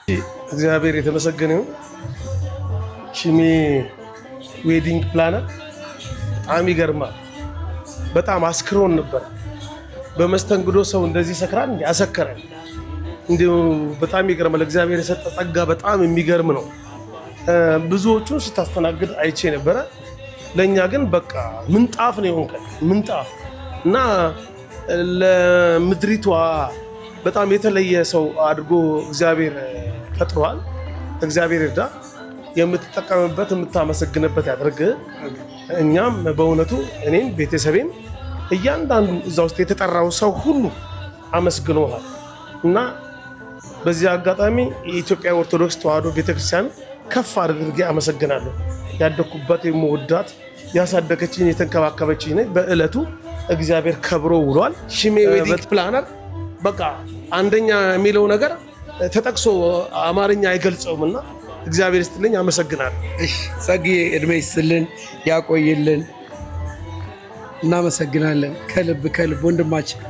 እግዚአብሔር የተመሰገነ ይሁን። ሽሜ Wedding Planner በጣም ይገርማል። በጣም አስክሮን ነበር። በመስተንግዶ ሰው እንደዚህ ሰክራል እንዲ አሰከረን። እንዲሁ በጣም ይገርማል። እግዚአብሔር የሰጠ ጸጋ በጣም የሚገርም ነው። ብዙዎቹን ስታስተናግድ አይቼ ነበረ። ለእኛ ግን በቃ ምንጣፍ ነው የሆንከን፣ ምንጣፍ። እና ለምድሪቷ በጣም የተለየ ሰው አድርጎ እግዚአብሔር ፈጥሯል። እግዚአብሔር ይርዳ። የምትጠቀምበት የምታመሰግንበት ያድርግ። እኛም በእውነቱ እኔም ቤተሰቤም እያንዳንዱ እዛ ውስጥ የተጠራው ሰው ሁሉ አመስግኖሃል። እና በዚህ አጋጣሚ የኢትዮጵያ ኦርቶዶክስ ተዋሕዶ ቤተክርስቲያን ከፍ አድርጌ አመሰግናለሁ። ያደግኩባት፣ የምወዳት፣ ያሳደገችኝ፣ የተንከባከበችኝ ነች። በዕለቱ እግዚአብሔር ከብሮ ውሏል። ሽሜ Wedding Planner በቃ አንደኛ የሚለው ነገር ተጠቅሶ አማርኛ አይገልጸውም እና እግዚአብሔር ይስጥልኝ፣ አመሰግናለሁ። እሺ ጸግዬ፣ እድሜ ይስጥልን፣ ያቆይልን። እናመሰግናለን ከልብ ከልብ ወንድማችን።